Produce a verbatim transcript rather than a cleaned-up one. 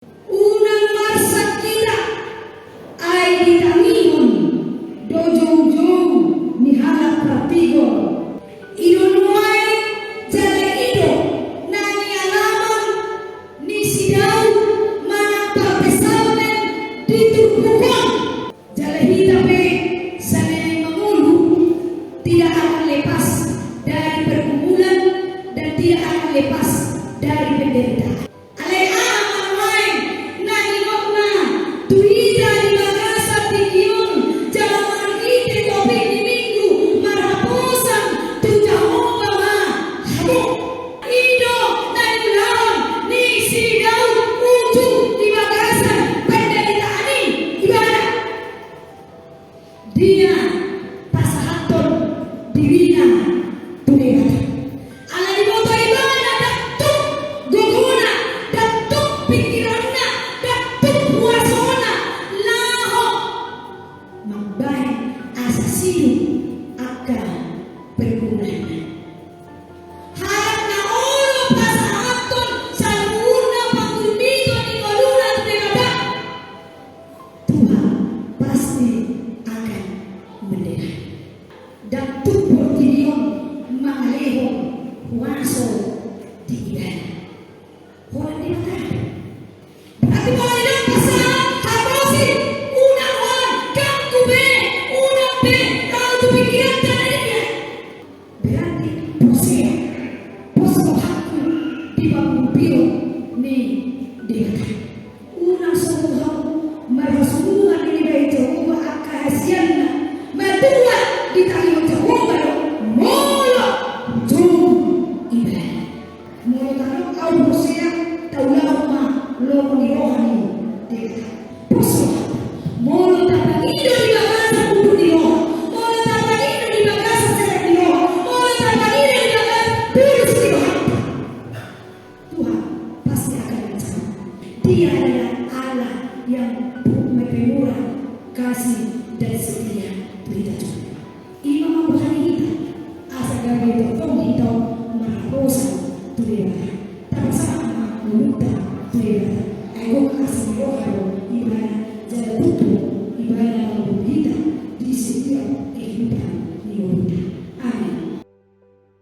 Unang marsak hita, ai ditangihon do joujou ni halak partigor. I do nuaeng jala i do na nialaman ni si Daud manang parpesalmen di turpuk on. Jala hita pe salelengi mangolu tidak akan lepas dari pergumulan dan tidak akan lepas dari penderitaan. Alai aha ma nuaeng na nidokna tu hita di bagasan tingki on jala marhite topik ni Minggu, marhaposan tu Jahowa ma hamu. I do na niulahon ni si Daud uju di bagasan penderitaan i, ibana. Dia pasahathon dirina tu Debata. Ala diboto ibana ndang tuk gogona, ndang tuk pingkiranna, ndang tuk huasona laho mambahen asa sidung angka pergumulanna. Halak na olo pasahathon saluhutna panggulmiton ni ngoluna tu Debata, Tuhan pasti akan mendengar. Ndang tuk portibi on mangalehon huaso di ibana. Holan Debata. Berarti molo didok pasahat, haposi, unang holan ganggu be, unang be ro tu pingkiranta na denggan. Berarti porsea, pos rohangku di pangurupion ni Debata. Unang so ro hamu marhasunungan dibahen Jahowa angka hasianna, matua ditangihon Jahowa do molo tung ibana. Molo tadok au porsea, taulahon ma lomo ni roha ni Debata. Pos roha. Molo tapangido di bagasan ujung ni roha, molo tapangido di bagasan serep ni roha, molo tapangido di bagasan tulus ni roha, Tuhan pasti akan menjawab. Dia adalah Allah yang pemurah kasih dan setia tu hita. Ima mamboan hita asa gabe tongtong hita marhaposan tu Debata.